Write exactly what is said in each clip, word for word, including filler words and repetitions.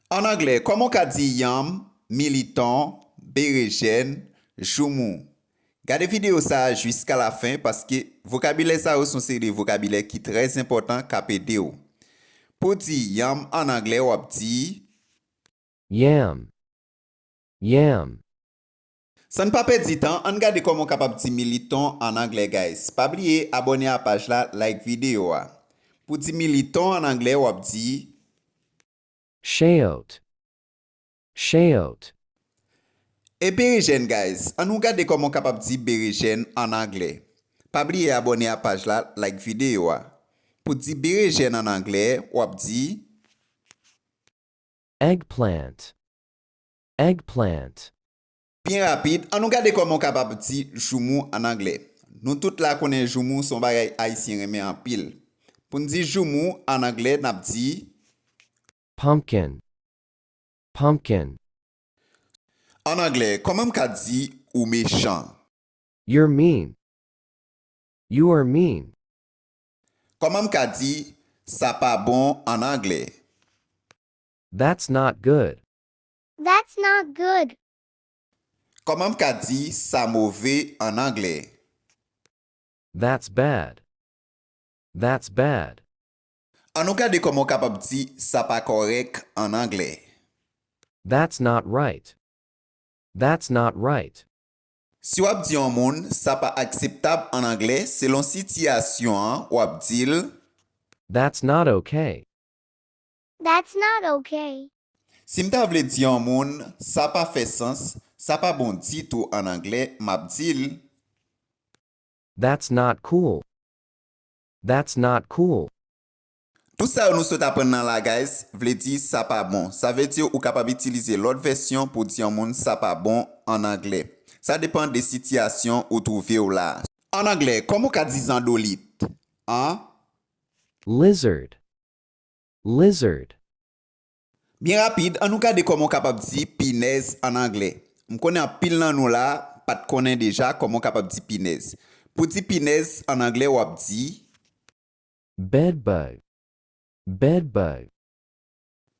An anglè, kòman w ka di yanm, militon, berejèn, joumou? Gade videyo sa a jiska lafen, paske vokabilè sa yo se yon seri de vokabilè ki trè enpòtan k ap ede w. Pou w di yanm an anglè, w ap di, Yam. Yam. San n pa pèdi tan, ann gade kòman w kapab di militon an anglè, guys. Pa bliye abòne a paj la, like videyo a. Pou di militon an anglè, w ap di, Sheot. Sheot. E berejèn, guys. Ann nou gade kòman w kapab di berejèn an anglè. Pa bliye abòne a paj la, like videyo a. Pou di berejèn an anglè, w ap di, Eggplant. Eggplant. Byen rapid, ann nou gade kòman w kapab di joumou an anglè. Nou tout la konnen joumou se yon bagay Ayisyen renmen anpil. Pou n di joumou an anglè, n ap di, Pumpkin. Pumpkin. An anglè, kòman m ka di ou mechan? You're mean. You are mean. Kòman m ka di sa pa bon an anglè? That's not good. That's not good. Kòman m ka di sa move an anglè? That's bad. That's bad. Ann nou gade kòman w kapab di sa pa kòrèk an anglè. That's not right. That's not right. Si w ap di yon moun sa pa akseptab an anglè, selon sitiyasyon an, w ap di l, That's not okay. That's not okay. Si m ta vle di yon moun sa pa fè sans, sa pa bon ditou an anglè, m ap di l, That's not cool. That's not cool. Tout sa yo nou sot aprann nan la, guys, vle di sa pa bon. Sa vle di ou kapab itilize lòt vèsyon pou di yon moun sa pa bon an anglè. Sa depann de sitiyasyon ou twouve w la. An anglè, kòman w ka di zandolit? An? Lizard. Lizard. Byen rapid, ann nou gade kòman w kapab di pinèz an anglè. M konnen anpil nan nou la pa t konnen deja kòman w kapab di pinèz. Pou di pinèz an anglè, w ap di, Bedbug. Bedbug.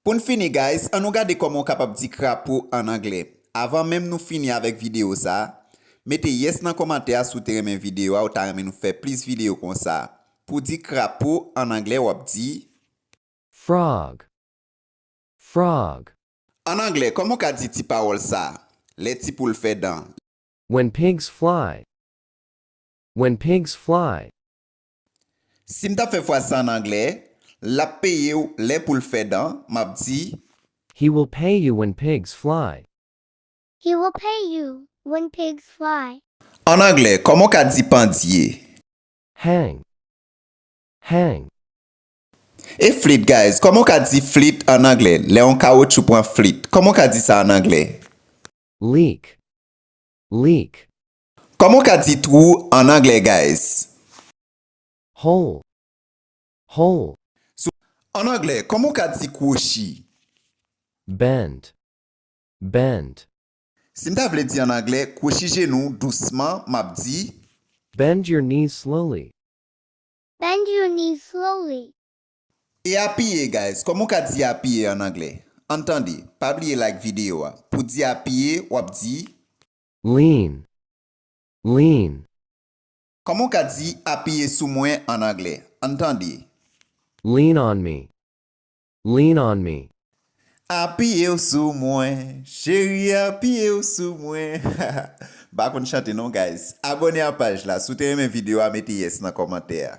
Pou n fini, guys, ann nou gade kòman w kapab di krapo an anglè. Avan menm nou fini avèk videyo sa a, mete yes nan kòmantè a si w te renmen videyo a, ou ta renmen nou fè plis videyo konsa. Pou di krapo an anglè, w ap di, Frog. Frog. An anglè, kòman w ka di ti pawòl sa a? Lè ti poul fè dan. When pigs fly. When pigs fly. Si m ta fè fraz sa an anglè, l ap peye w lè poul fè dan, m ap di, He will pay you when pigs fly. He will pay you when pigs fly. An anglè, kòman w ka di pandye? Hang. Hang. E flit, guys, kòman w ka di flit an anglè? Lè yon kawotchou pran flit, kòman w ka di sa an anglè? Leak. Leak. Kòman w ka di twou an anglè, guys? Hole. Hole. An anglè, kòman w ka di kwochi? Bend. Bend. Si m ta vle di an anglè, kwochi jenou w dousman, m ap di, Bend your knees slowly. Bend your knees slowly. E apiye, guys, kòman w ka di apiye an anglè? Ann tande, pa bliye like videyo a. Pou di apiye, w ap di, Lean. Lean. Kòman w ka di apiye sou mwen an anglè? Ann tande. Lean on me. Lean on me. Apiye w sou mwen, cheri, apiye w sou mwen. M pa konn chante non, guys. Abòne a paj la. Si w te renmen videyo a, mete yes nan kòmantè a.